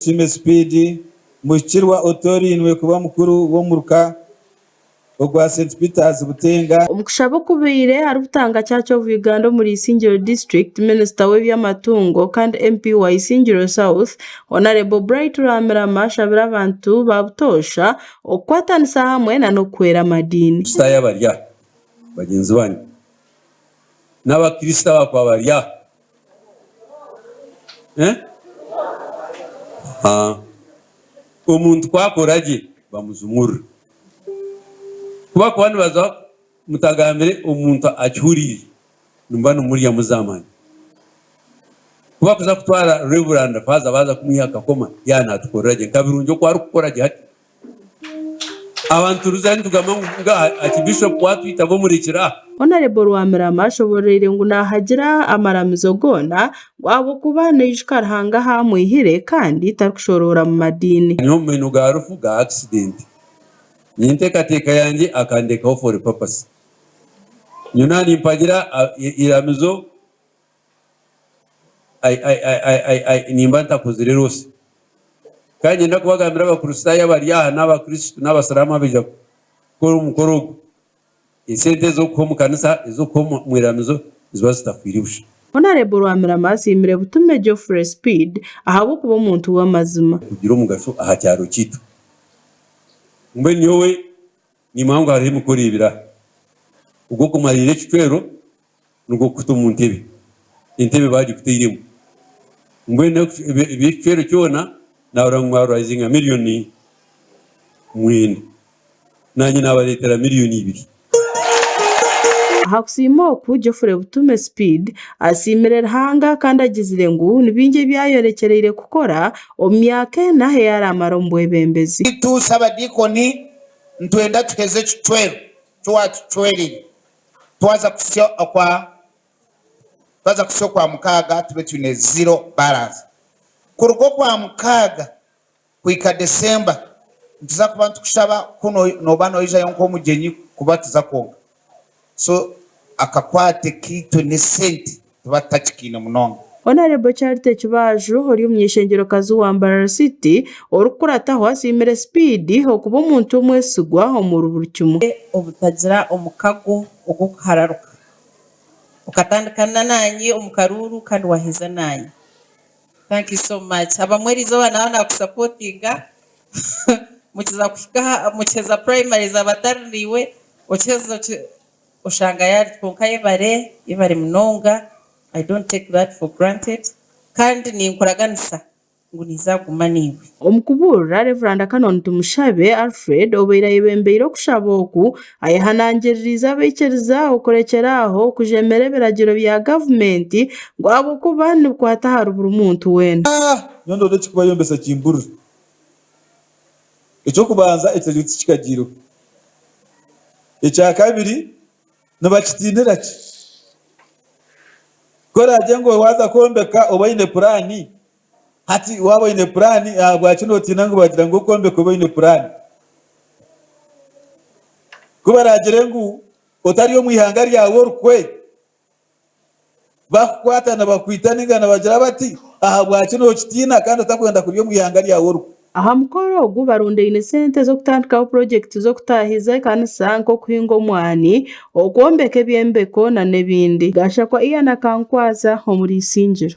Tusiime Speed Muhikirwa otoorainwe kuba mukuru w'omuruka ogwa St Peters Butenga. Omu kushaba okubaire ahari Butanga Church of Uganda omuri Isingiro District, Minisita w'eby'amatungo kandi MP wa Isingiro South, Honarebo Bright Rwamirama ashabire abantu ba butoosha okukwatanisa hamwe na n'okuhwera amadiini. Abakristaayo abari aha bagyenzi banyu n'Abakristo abakuba bari aha. Eh? Ah. Omuntu ku akora gye bamujumurira. Ku bakuba nibaza mutagambire omuntu akihuriire nimuba nimuryamu z'amaani. Ku bakuza kutwara Reverand Faaza baaza kumwiha akakoma yaaba naatukorera gye nka Birungi oku arikukora gye hati. Abantu ruza nitugamba ngu ngaha Archbishop watwita bomurekire aha. Honarebo Rwamirama ashoboroire ngu nahagira amaramizo goona ngu ahabw'okuba naijuka Ruhanga ahu amwihire kandi tarikushoroora mu madiini. Nyowe omu maino ga rufu ga accident. Nyowe enteekateeka yangye akandekaho for a purpose. Nyowe naaba nimpagira iramizo nimba ntakozire loss. Kandi niinyenda kubagambira Abakristaayo abari aha n'Abakristo n'Abasiraamu abaija kukora omukoro ogu, esente ez'okuha omu kanisa, ez'okuha omu iramizo niziba zitafiire busha. Honarebo Rwamirama asiimire Butume Geoffrey Speed ahabw'okuba omuntu w'amazima. Kugira omugasho aha kyaro kyaitu. Mbwenu nyowe nimanya ngu hariho emikoro ebiri aha. Ogw'okumariira ekicwero nigwo kukuta omu ntebe. Entebe baagikutairemu. Mbwenu eby'ekicwero kyona naarora ngu mwarwayizinga miriyoni mwenda. Naanye naabareetera miriyoni ibiri. Aha kusiima oku, Geoffrey Butume Speed asiimire Ruhanga kandi agizire ngu ni bingi ebi ayorekyereire kukora omu myaka ena ei araamare omu bwebembezi. Baitu Sabadiikoni nitwenda tuheze ekicwero ki waatucwereire. Twaza kuhitsya okwa twaza kuhitsya Okwamukaaga tube twine zero balance. Kuruga Okwamukaaga kuhika December nituza kuba nitukushaba ku nooba noijayo nk'omugyenyi kubatiza kwonka. So akakwate kaitwe n'esente tuba tutakikaine munonga. Honarebo Charity Kibaaju ori omuny'eishengyerokazi wa Mbarara City orikukurataho asiimire Speed okuba omuntu omwesigwa omuri buri kimwe. Obutagira omukago ogw'okuhararuka. Okatandika naanye omu karuuru kandi waheza naanye. Thank you so much. Abamwe erizooba naaba naakusapotinga mukiza kuhika aha mukiheza primaries aba atari naiwe okiheza oshanga yaari kwonka yebare yebare munonga I don't take that for granted kandi ninkuraganisa ngu ninza kuguma naiwe. Omu kubuurira, Rev. Canon Tumushabe Alfred obaire ayebembeire okushaba oku, ayehanangiririize abaikiriza okurekyera aho kujemera ebiragiro bya gavumenti ngu ahabw'okuba nibikwata ahari buri muntu weena. Nyowe ndoora ekirikubayombesa kimburire. Eky'okubanza, ekiragiro tikikagiireho. Ekyakabiri, nibakitiinira ki? Ku oraagire ngu waaza kwombeka obe oine puraani, hati waaba oine puraani ahabwaki nootiina ngu baagira ngu okwombeka obe oine puraani? Ku baraagire ngu otari omu ihanga ryawe orukwe, Bakukwata nibakwita nainga nibagira bati, Ahabwaki nookitiina kandi otakwenda kurya omu ihanga ryawe orikwo? Aha mukoro ogu barundaine sente z'okutandikaho purojekiti z'okutaahiza ekanisa nk'okuhinga omwani, okwombeka ebyombeko nana ebindi. Gashakwa Ian Akankwatsa omuri Isingiro.